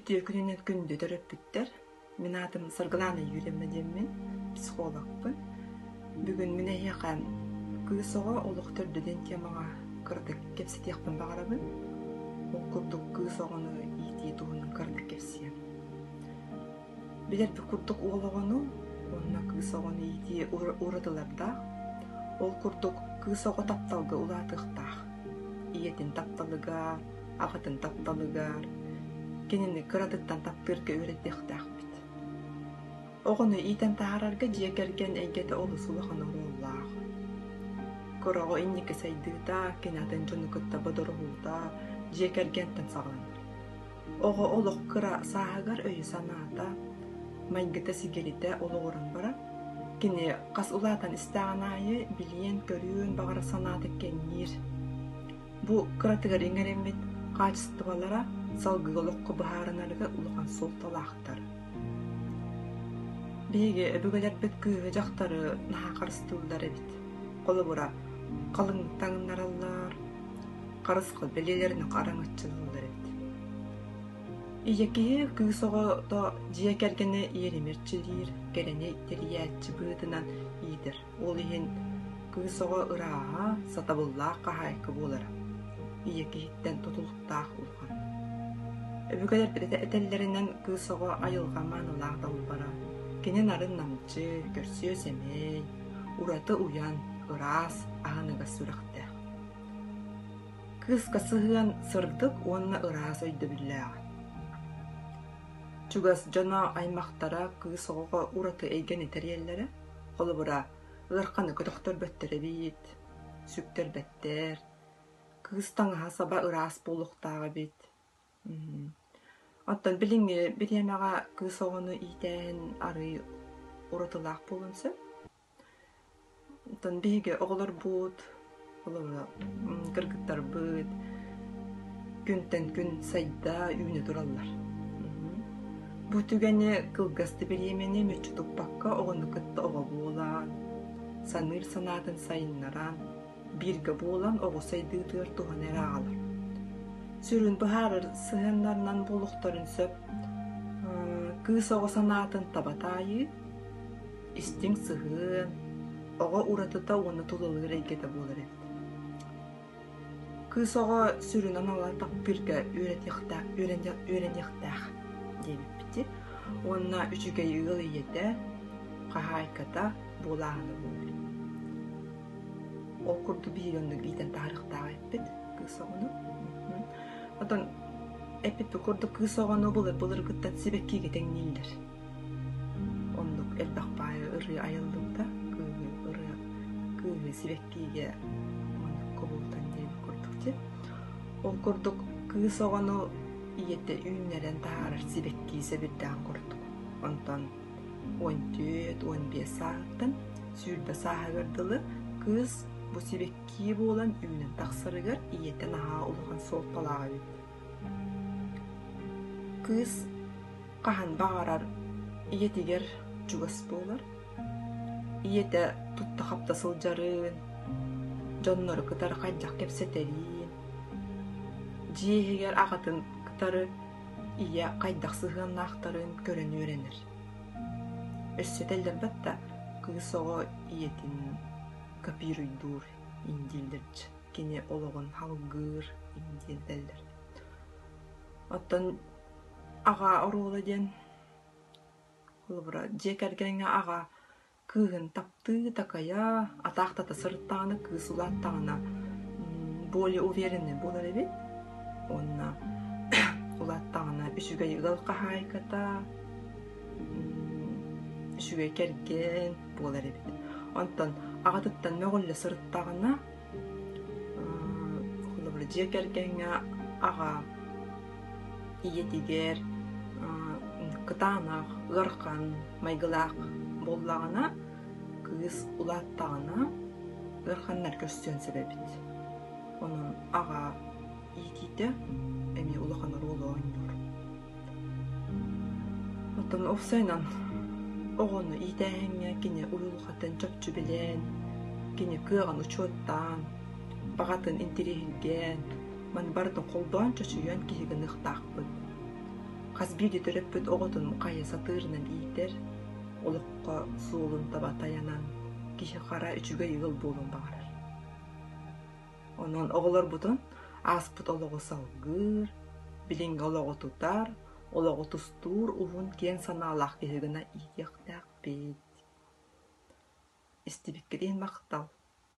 Үтүө күнүнэн күндү төрөппүттэр! Мин аатым Саргылаана Юрьевна диэммин, психологпын. Бүгүн мин эһиэхэ кыыс оҕо олох төрдө диэн темаҕа кыратык кэпсэтиэхпин баҕарабын. Ол курдук кыыс оҕону иитии туһунан кыратык кэпсиэм. Билэрбит курдук уол оҕону уонна кыыс оҕону иитии уратылардаах. Ол курдук кыыс оҕо тапталга улаатыахтаах. Ийэтин тапталыгар, аҕатын тапталыгар, кинини кыратыттан таптыырга үөрэтиэхтээхпит. Оҕону иитэн таһаарарга дьиэ кэргэн эйгэтэ олус улахан оруоллаах. Кыра оҕо инники сайдыыта, кини атын дьону кытта бодоруһуута дьиэ кэргэнтэн саҕаланар. Оҕо олох кыра сааһыгар өйө-санаата, майгыта-сигилитэ олоҕуран баран, кини хас улаатан истэҕин аайы билиэн-көрүөн баҕарар санаата кэҥиир. Бу кыратыгар иҥэриммит хаачыстыбалара салгыы олоххо быһаарынарыгар улахан суолталаахтар. Биһиги өбүгэлэрбит кыыһы-дьахтары наһаа харыстыыллар эбит. Холобура, халыҥ таҥыннараллар, харысхал бэлиэлэрин араҥаччылыыллар эбит. Ийэ киһи кыыс оҕото дьиэ кэргэнэ иэримэрчилиир, кэрэни тэрийээччи быһыытынан иитэр. Ол иһин кыыс оҕо ырааһа, сатабыллаах хаһаайка буолара. Ийэ киһиттэн тутулуктаах улахан. Өбүгэлэрбит этэллэринэн кыыс оҕо айылҕа маанылаах далбара. Кини нарын-намчы, көрсүө-сэмэй, ураты уйан, ыраас, аһыныгас сүрэхтээх. Кыыска сыһыан сырдык уонна ыраас өйдөбүллээҕэ. Чугас дьоно, аймахтара кыыс оҕоҕо ураты эйгэни тэрийэллэрэ. Холобура, ыараханы көтөхтөрбөттөр эбит, сүктэрбэттэр, кыыс таҥаһа-саба ыраас буолуохтаах эбит. Оттон билиҥҥи бириэмэҕэ кыыс оҕону иитээһин арыый уратылаах буолуон сөп. Оттон биһиги оҕолорбут, холобура, кыргыттарбыт күнтэн күн сайда, үүнэ тураллар. Бу түгэни кылгас да бириэмэни мүччү туппакка оҕону кытта оҕо буолан, саныыр санаатын сайыннаран, бииргэ буолан оҕо сайдыытыгар туһаны эрэ аҕалар. Сүрүн быһаарар сыһыаннарынан буолуохтарын сөп кыыс оҕо санаатын таба таайыы, Истиҥ сыһыан, оҕо уратыта уонна тулалыыр эйгэтэ буолар эбит. Кыыс оҕо сүрүн анала таптыырга үөрэтиэхтээх, үөрэниэхтээх диэбиппити уонна үчүгэй ыал ийэтэ, хаһаайката буолааһына буолар. Ол курдук биһиги оннук иитэн таһаарыахтаах эппит кыыс оҕону. Оттон эппиппит курдук кыыс оҕону былыр-былыргыттан сибэккигэ тэҥнииллэр. Оннук элбэх баайы ырыа айыллыбыта, кыыһы ырыа, кыыһы сибэккиигэ оннук кубулутан диэбит курдук дии. Ол курдук кыыс оҕону ийэтэ үүннэрэн таһаарар сибэккии сэбирдэҕин курдук. Онтон 14, 15 сааһыттан 20 сааһыгар дылы кыыс бу сибэккии буолан үүнэн тахсарыгар ийэтэ наһаа улахан суолталаах эбит. Кыыс хаһан баҕарар ийэтигэр чугас буолар. Ийэтэ тутта-хапта сылдьарын, дьоннору кытары хайдах кэпсэтэрин, дьиэ иһигэр аҕатын кытары ийэ хайдах сыһыаннаахтарын көрөн үөрэнэр. Өссө этэллэрбэт да кыыс оҕо ийэтин копируйдуур дииллэр кини олоҕун салгыыр диэн этэллэр. Оттон аҕа оруола диэн холобура дьиэ кэргэҥҥэ аҕа кыыһын таптыы, такайа, атаахтата сырыттаҕына, кыыс улааттаҕына более уверенный буолар эбит уонна улааттаҕына үчүгэй ыал хаһаайката, үчүгэй кэргэн буолар эбит. Онтон аҕатыттан мөҕүллэ сырыттаҕына Холобура, дьиэ кэргэҥҥэ аҕа ийэтигэр кытаанах, ыарахан майгылаах буоллаҕына, кыыс улааттаҕына ыараханнар көрсүөн сөп эбит. Онон аҕа иитиитэ эмиэ улахан оруолу оонньуур. Оттон уопсайынан оҕону иитээһиҥҥэ кини уйулҕатын чопчу билэн, кини кыаҕын учуоттаан, баҕатын интэриэһиргээн, маны барытын холбоон чочуйан киһи гыныахтаахпыт. Хас биирдии төрөппүт оҕотун хайа сатыырынан иитэр, олоххо суолун таба тайанан, киһи-хара үчүгэй ыал буолуон баҕарар. Онон оҕолорбутун ааспыт олоҕу салгыыр, билиҥҥи олоҕу тутар, олоҕу тустуур уһун киэҥ санаалаах киһи гына иитиэхтээхпит. Истибиккит иһин махтал.